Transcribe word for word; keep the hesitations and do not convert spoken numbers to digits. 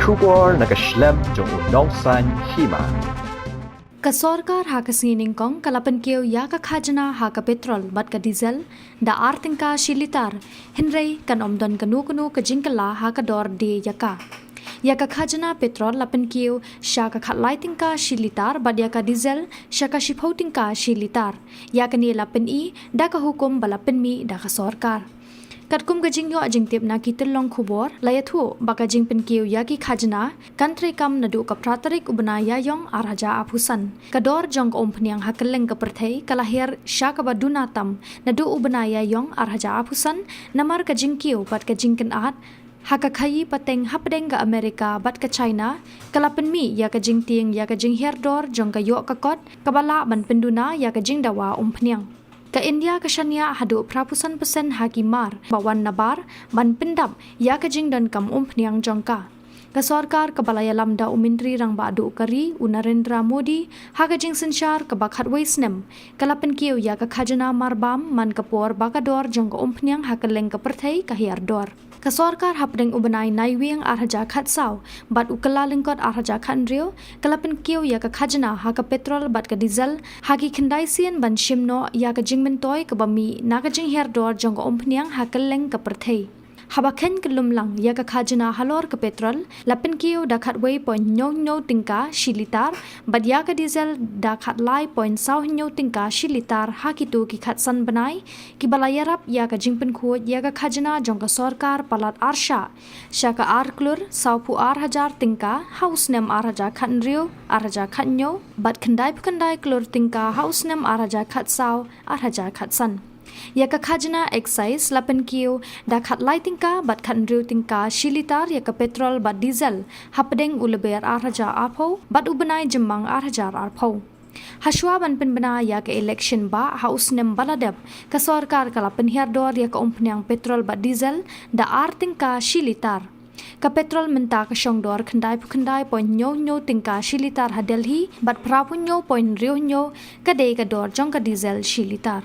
Khubor na ka shlem jong u Nongsaiñ Hima. Ka sorkar ha ka sngi nyngkong ka la pynkiew ïa ka khajna ha ka petrol bad ka diesel da ar tyngka shi litar, hynrei kan ym don kano kano ka jingkylla ha ka dor die ïa ka. Ïa ka khajna petrol la pynkiew sha ka khatlai tyngka shi litar bad ïa ka diesel sha ka shiphew tyngka shi litar. Ïa kane la pyni da ka hukum ba la pynmih da ka sorkar. Katkum ka jingïoh jingtip na ki tyllong khubor, la ïathuh ba ka jingpynkiew ïa ki khajna kan treikam naduh ka phra tarik u bnai Ïaïong ar hajar arphew san. Ka dor jong ka umphniang ha kylleng ka pyrthei ka la hiar sha kaba duna tam naduh u bnai Ïaïong ar hajar arphew san, namar ka jingkiew bad ka jingkynad ha ka khaïi pateng hapdeng ka Amerika bad ka China ka la pynmih ïa ka jingtieng ïa ka jinghiar dor jong ka ïoh ka kot kaba lah ban pynduna ïa ka jingdawa umphniang. Ka India ka shaniah haduh phra phew san percent ha ki mar ba wan nabar ban pyndap ïa ka jingdonkam umphniang jong ka. Ka sorkar kaba la ïalam da u Myntri Rangbah Duh ka ri u Narendra Modi ha ka jingsynshar kaba khatwei snem ka la pynkiew ïa ka khajna marbam man ka por ba ka dor jong ka umphniang ha kylleng ka pyrthei ka hiar dor. Ka sorkar hapdeng u bnai Naiwieng ar hajar khatsaw bad u Kyllalyngkot ar hajar khathynriew ka la pynkiew ïa ka khajna ha ka petrol bad ka diesel ha ki khyndai sien ban shim noh ïa ka jingmyntoi kaba mih na ka jinghiar dor jong ka umphniang ha kylleng ka pyrthei. Haba kheiñ kyllum lang ïa ka khajna halor ka petrol, la pynkiew da khatwei point hynñiew hynñiew tyngka shi litar bad ïa ka diesel da khatlai point saw hynñiew tyngka shi litar ha kito ki khatsan bnai kiba la ïarap ïa ka jingpynkhuid ïa ka khajna jong ka sorkar palat arshah, sha ka ar klur sawphew ar hajar tyngka ha u snem ar hajar khathynriew ar hajar khathynñiew bad khyndai phew khyndai klur tyngka ha u snem ar hajar khatsaw ar hajar khatsan. Ïa ka khajna excise la pynkiew da khatlai tyngka bad khathynriew tyngka shi litar ïa ka petrol bad diesel hapdeng u Lber ar hajar arphew bad u bnai Jymmang ar hajar arphew. Hashwa ban pynbna ïa ka election bah ha u snem ba la dep, ka sorkar ka la pynhiar dor ïa ka umphniang petrol bad diesel da ar tyngka shi litar. Ka petrol mynta ka shong dor khyndai phew khyndai point hynñiew hynñiew tyngka shi litar ha Delhi bad phra phew hynñiew point hynriew hynñiew ka dei ka dor jong ka diesel shi litar.